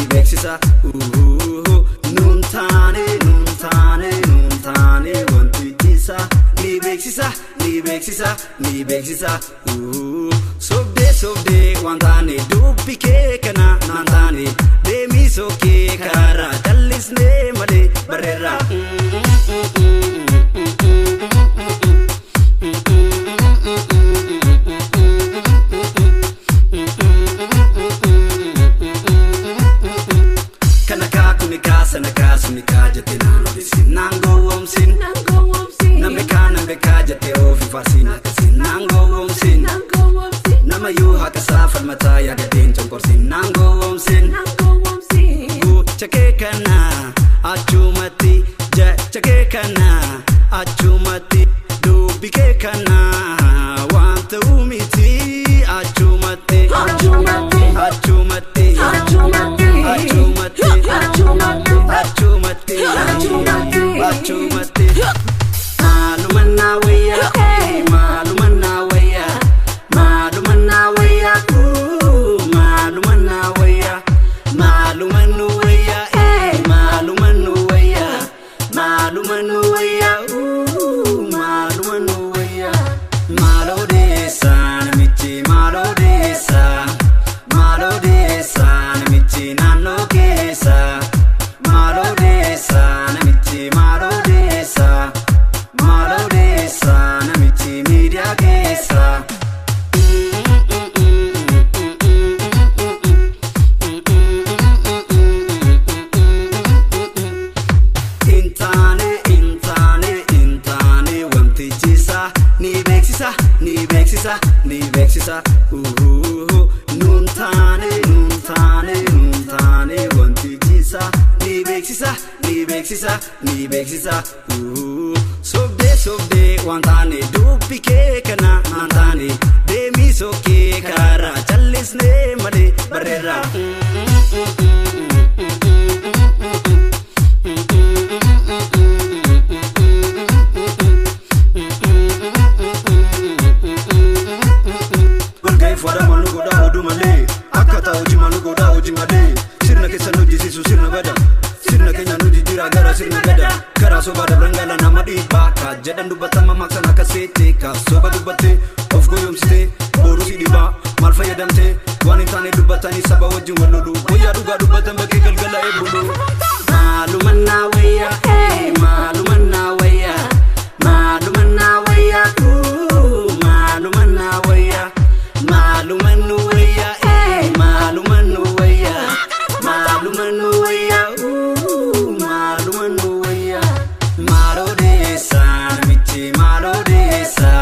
ni beeksisa. Nuun taane nuun taane nuun taane wantichi isaa ni beeksisa ni beeksisa ni beeksisa. Sobdee sobdee waan taane dubbi kee kana naan taane deemii sokkee karaa callisnee malee barreerra. Kana kaa kuni kaa sana kaa suni kaa jette naan odeessin naan gowwoomsin. Namni kaa namni kaa jette ofi faarsin akkasiin naan gowwoomsin. Nama yoo haqa isaa falmataa yaadateen conkorsin naan gowwoomsin. Gocha kee kana achumatti jecha kee kana achumatti dubbi kee kana waan ta'uu miti achumatti achumatti achumatti achumatti achumatti. Maaluma naa wayyaa maaluma naa wayyaa maaluma naa wayyaa maaluma naa wayyaa maaluma nu wayyaa maaluma nu wayyaa maaluma nu wayyaa maaluma nu wayyaa. Maaloo deessaa namichi maaloo deessaa maaloo deessaa namichi naannoo keessa maaloo deessaa namichi maaloo deessaa maaloo deessaa namichi miidiyaa keessa. Intaane intaane intaane wantichi isaa ni beeksisa ni beeksisa ni beeksisa. Nuun taane nuun taane nuun taane wantichi isaa ni beeksisa ni beeksisa ni beeksisa. Sobdee sobdee waan taane dubbi kee kana naan taane deemii sokkee karaa callisnee malee barreerra. Walga'ii fuudhama nu godhaa oduu malee akkaataa hojii maal nu godhaa hojii malee sirna keessa nu hojjisiisu sirna bada sirna keenya nu jijjiiraa gara sirna gada karaa sobaa dabran gala nama dhiibbaa kaa jedhan dubbatama maqsan akka seete kaa soba dubbattee of goyoomsitee boruu si dhibaa maal fayyadamtee waan hin taane dubbatanii saba wajjin wal lolu wayyaa dhugaa dubbatan bakkee galgala eebbulu. Maaluma naa wayyaa maaluma naa wayyaa maaluma naa wayyaa maaluma naa wayyaa maaluma nu wayyaa maaluma nu wayyaa maaluma nu wayyaa maaluma nu wayyaa. Maaloo deessaa namichi maaloo deessaa.